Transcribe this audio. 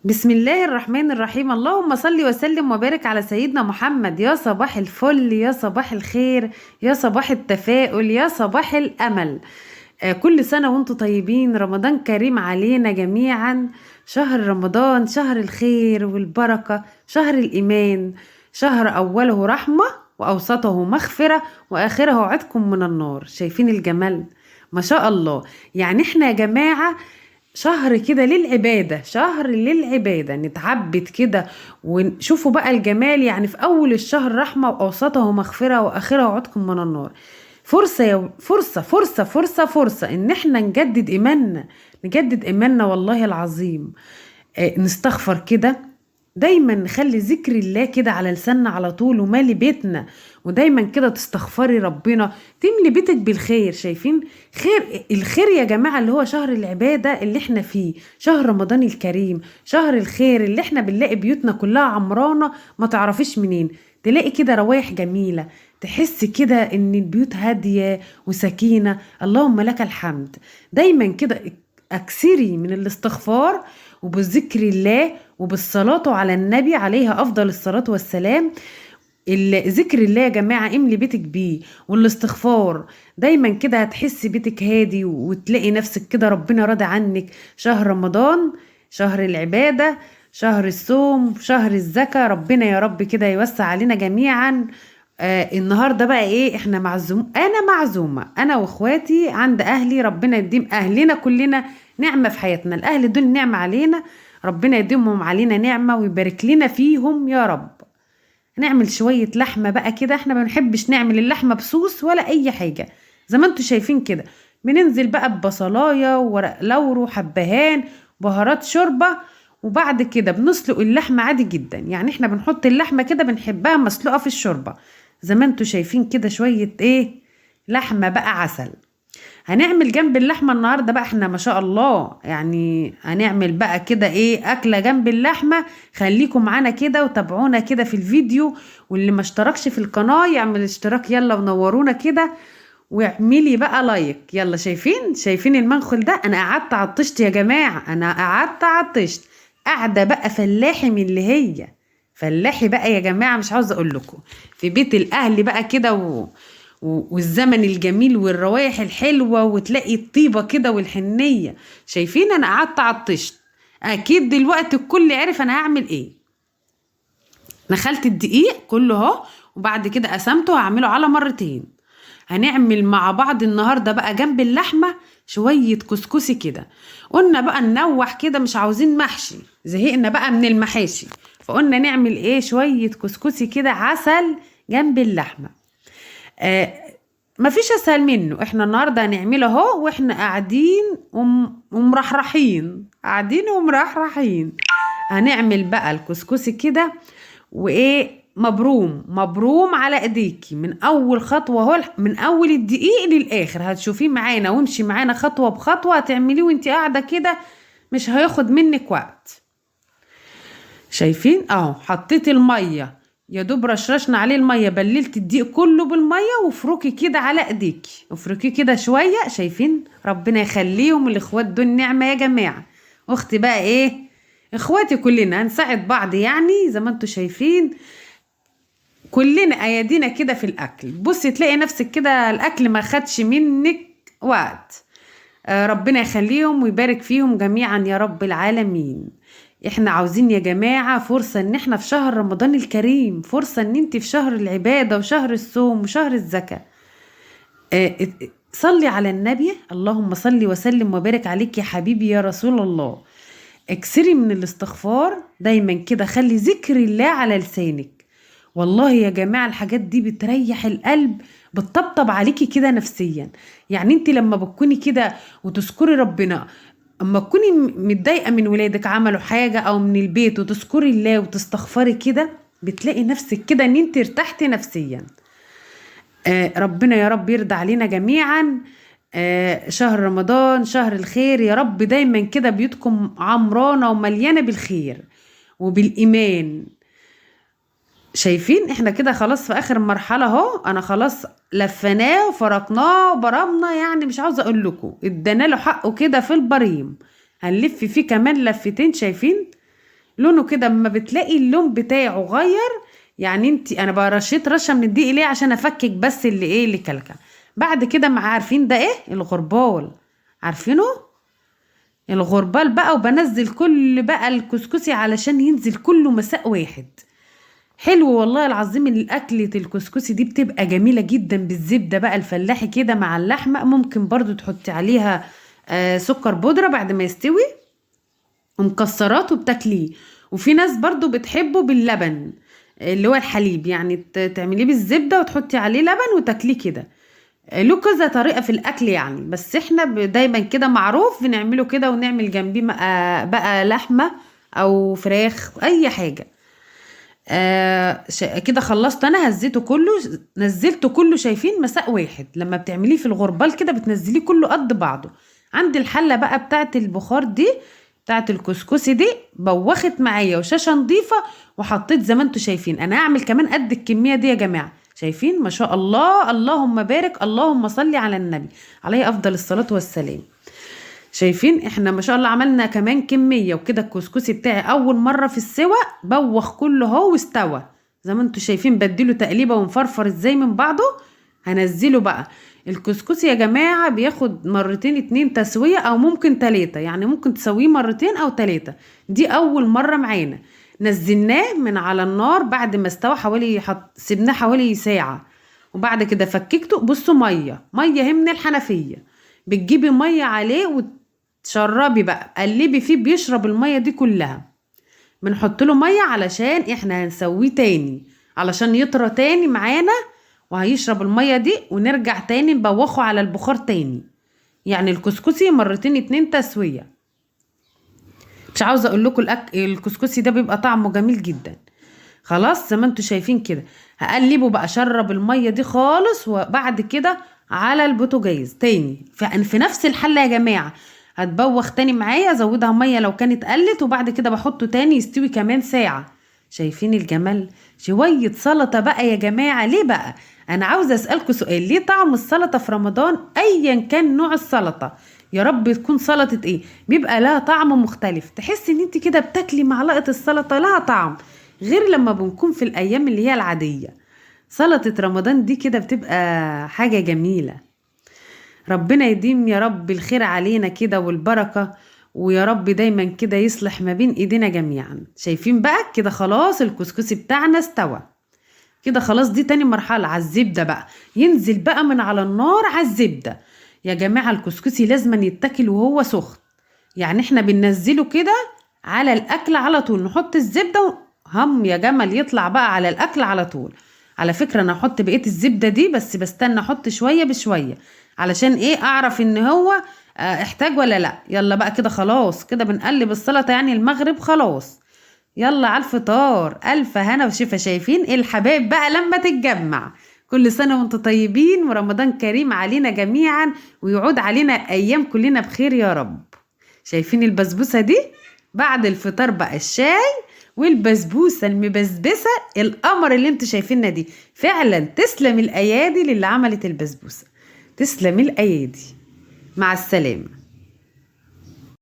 بسم الله الرحمن الرحيم. اللهم صل وسلم وبارك على سيدنا محمد. يا صباح الفل، يا صباح الخير، يا صباح التفاؤل، يا صباح الأمل. كل سنة وانتم طيبين. رمضان كريم علينا جميعا. شهر رمضان شهر الخير والبركة، شهر الإيمان، شهر أوله رحمة وأوسطه مغفرة وآخره عتق من النار. شايفين الجمال؟ ما شاء الله. يعني احنا يا جماعة شهر كده للعبادة، شهر للعبادة، نتعبد كده ونشوفوا بقى الجمال. يعني في أول الشهر رحمة وأوسطه مغفرة وآخره عتق من النار. فرصة يا فرصة، فرصة، فرصة، فرصة إن احنا نجدد إيماننا، نجدد إيماننا والله العظيم. نستغفر كده دايما، نخلي ذكر الله كده على لساننا على طول ومالي بيتنا، ودايما كده تستغفري ربنا تملي بيتك بالخير. شايفين خير؟ الخير يا جماعة اللي هو شهر العبادة اللي احنا فيه، شهر رمضان الكريم، شهر الخير اللي احنا بنلاقي بيوتنا كلها عمرانة ما تعرفيش منين، تلاقي كده روايح جميلة، تحس كده ان البيوت هادية وسكينة. اللهم لك الحمد. دايما كده اكثري من الاستغفار وبذكر الله وبالصلاة على النبي عليها أفضل الصلاة والسلام. ذكر الله يا جماعة املي بيتك بيه، والاستغفار دايما كده هتحسي بيتك هادي وتلاقي نفسك كده ربنا راضي عنك. شهر رمضان شهر العبادة، شهر الصوم، شهر الزكاة. ربنا يا رب كده يوسع علينا جميعا. النهارده بقى ايه؟ احنا معزوم، انا معزومه انا واخواتي عند اهلي. ربنا يديم اهلنا كلنا نعمه في حياتنا، الاهل دول نعمه علينا، ربنا يديمهم علينا نعمه ويبارك لنا فيهم يا رب. نعمل شوية لحمه بقى كده، احنا ما بنحبش نعمل اللحمة بصوص ولا اي حاجة زي ما انتوا شايفين كده. بننزل بقى ببصلايه وورق لورو وحبهان بهارات شوربة، وبعد كده بنسلق اللحمة عادي جدا. يعني احنا بنحط اللحمة كده، بنحبها مسلوقة في الشوربة زي ما انتوا شايفين كده. شوية ايه لحمه بقى عسل. هنعمل جنب اللحمة النهارده بقى، احنا ما شاء الله يعني هنعمل بقى كده ايه اكله جنب اللحمة. خليكم معانا كده وتابعونا كده في الفيديو، واللي ما اشتركش في القناة يعمل اشتراك يلا ونورونا كده، واعملي بقى لايك يلا. شايفين المنخل ده؟ انا قعدت عطشت يا جماعة، انا قعدت عطشت قاعدة بقى فلاحي من اللي هي فلاحي بقى يا جماعة، مش عاوزه اقول لكم. في بيت الاهل بقى كده والزمن الجميل والروايح الحلوة، وتلاقي الطيبة كده والحنيه. شايفين انا قعدت عطشت، اكيد دلوقتي الكل عرف انا هعمل ايه. نخلت الدقيق كله اهو، وبعد كده قسمته وهعمله على مرتين. هنعمل مع بعض النهارده بقى جنب اللحمة شوية كسكسي كده. قلنا بقى ننوح كده، مش عاوزين محشي، زهقنا بقى من المحاشي، فقلنا نعمل ايه شوية كسكسي كده عسل جنب اللحمة. مفيش اسهل منه. احنا النهارده هنعمله اهو واحنا قاعدين ومرحرحين، قاعدين ومرحرحين. هنعمل بقى الكسكسي كده وايه مبروم مبروم على ايديكي من اول خطوة اهو، من اول الدقيق للاخر هتشوفيه معانا، وامشي معانا خطوة بخطوة هتعمليه وانت قاعدة كده، مش هياخد منك وقت. شايفين اهو حطيت المية يا دوب رشرشنا عليه المية، بللت الدقيق كله بالمية، وافركي كده على ايديكي، افركي كده شوية. شايفين؟ ربنا يخليهم الاخوات دول نعمه يا جماعة. اختي بقى ايه اخواتي كلنا هنساعد بعض، يعني زي ما انتوا شايفين كلنا ايادينا كده في الاكل. بصي تلاقي نفسك كده الاكل ما خدش منك وقت. ربنا يخليهم ويبارك فيهم جميعا يا رب العالمين. احنا عاوزين يا جماعة فرصة ان احنا في شهر رمضان الكريم، فرصة ان انت في شهر العبادة وشهر الصوم وشهر الزكاة. صلي على النبي، اللهم صلي وسلم وبارك عليك يا حبيبي يا رسول الله. اكثري من الاستغفار دايما كده، خلي ذكر الله على لسانك. والله يا جماعة الحاجات دي بتريح القلب، بتطبطب عليكي كده نفسيا. يعني انت لما بتكوني كده وتذكري ربنا، اما تكوني متضايقة من ولادك عملوا حاجة او من البيت وتذكري الله وتستغفري كده، بتلاقي نفسك كده ان انت ارتحتي نفسيا. ربنا يا رب يرضى علينا جميعا. شهر رمضان شهر الخير يا رب، دايما كده بيوتكم عمرانه ومليانة بالخير وبالايمان. شايفين احنا كده خلاص في اخر مرحلة اهو، انا خلاص لفناه وفرقناه وبرمنا، يعني مش عاوزه اقول لكم ادينا له حقه كده في البريم. هنلف فيه كمان لفتين. شايفين لونه كده اما بتلاقي اللون بتاعه غير، يعني انت انا بقى رشيت رشه من الدقيق ليه؟ عشان افكك بس اللي ايه اللي كلكع. بعد كده ما عارفين ده ايه؟ الغربال، عارفينه الغربال بقى. وبنزل كل بقى الكسكسي علشان ينزل كله مساء واحد. حلو والله العظيم. الأكلة الكسكسي دي بتبقى جميلة جدا بالزبدة بقى الفلاحي كده مع اللحمة. ممكن برضو تحطي عليها سكر بودرة بعد ما يستوي ومكسرات وبتاكليه. وفي ناس برضو بتحبه باللبن اللي هو الحليب، يعني تعمليه بالزبدة وتحطي عليه لبن وتاكليه كده. له كذا طريقة في الأكل يعني، بس احنا دايما كده معروف بنعمله كده، ونعمل جنبيه بقى لحمة أو فراخ أي حاجة. كده خلصت انا، هزيته كله، نزلته كله. شايفين مساء واحد لما بتعمليه في الغربال كده بتنزليه كله قد بعضه. عندي الحلة بقى بتاعت البخار دي بتاعت الكسكسي دي بوخت معايا وشاشه نظيفة، وحطيت زي ما انتوا شايفين. انا هعمل كمان قد الكمية دي يا جماعة. شايفين ما شاء الله، اللهم بارك، اللهم صل على النبي عليه افضل الصلاة والسلام. شايفين احنا ما شاء الله عملنا كمان كمية. وكده الكسكسي بتاعي اول مرة في السوا بوخ كله اهو واستوى زي ما انتوا شايفين. بديله تقليبه ومفرفر ازاي من بعضه. هنزله بقى الكسكسي يا جماعة، بياخد مرتين 2 تسويه او ممكن 3، يعني ممكن تسويه مرتين او 3. دي اول مرة معانا. نزلناه من على النار بعد ما استوى حوالي، سيبناه حوالي ساعة، وبعد كده فككته. بصوا مية مية هي من الحنفية، بتجيبي مية عليه وتشربي بقى، قلبي فيه بيشرب المية دي كلها. بنحط له مية علشان احنا هنسويه تاني، علشان يطرى تاني معانا وهيشرب المية دي، ونرجع تاني نبوخه على البخار تاني. يعني الكسكسي مرتين 2 تسويه. مش عاوزه اقول لكم الكسكسي ده بيبقى طعمه جميل جدا. خلاص زي ما انتوا شايفين كده هقلبه بقى، شرب المية دي خالص. وبعد كده على البوتاجاز تاني في نفس الحلة يا جماعة، هتبوخ تاني معايا، ازودها مية لو كانت قلت، وبعد كده بحطه تاني يستوي كمان ساعة. شايفين الجمال؟ شوية سلطة بقى يا جماعة. ليه بقى؟ انا عاوزه اسالكم سؤال، ليه طعم السلطة في رمضان ايا كان نوع السلطة، يا رب تكون سلطة ايه، بيبقى لها طعم مختلف؟ تحس ان انت كده بتاكلي معلقه السلطة لها طعم غير لما بنكون في الايام اللي هي العادية. سلطة رمضان دي كده بتبقى حاجة جميلة. ربنا يديم يا رب الخير علينا كده والبركة، ويا رب دايما كده يصلح ما بين ايدينا جميعا. شايفين بقى كده خلاص الكسكسي بتاعنا استوى كده خلاص. دي تاني مرحلة على الزبدة بقى، ينزل بقى من على النار على الزبدة. يا جماعة الكسكسي لازم يتاكل وهو سخن، يعني احنا بننزله كده على الاكل على طول، نحط الزبدة هم يا جمل يطلع بقى على الاكل على طول. على فكرة انا هحط بقية الزبدة دي، بس بستنى احط شوية بشوية علشان ايه، اعرف ان هو احتاج ولا لا. يلا بقى كده خلاص كده بنقلب السلطة، يعني المغرب خلاص. يلا على الفطار، الف هنا وشفا. شايفين الحبايب بقى لما تتجمع. كل سنة وانتم طيبين، ورمضان كريم علينا جميعا، ويعود علينا ايام كلنا بخير يا رب. شايفين البسبوسة دي بعد الفطار بقى، الشاي والبسبوسة المبسبسة القمر اللي انتوا شايفينها دي. فعلا تسلم الايادي للي عملت البسبوسة، تسلم الايادي. مع السلامة.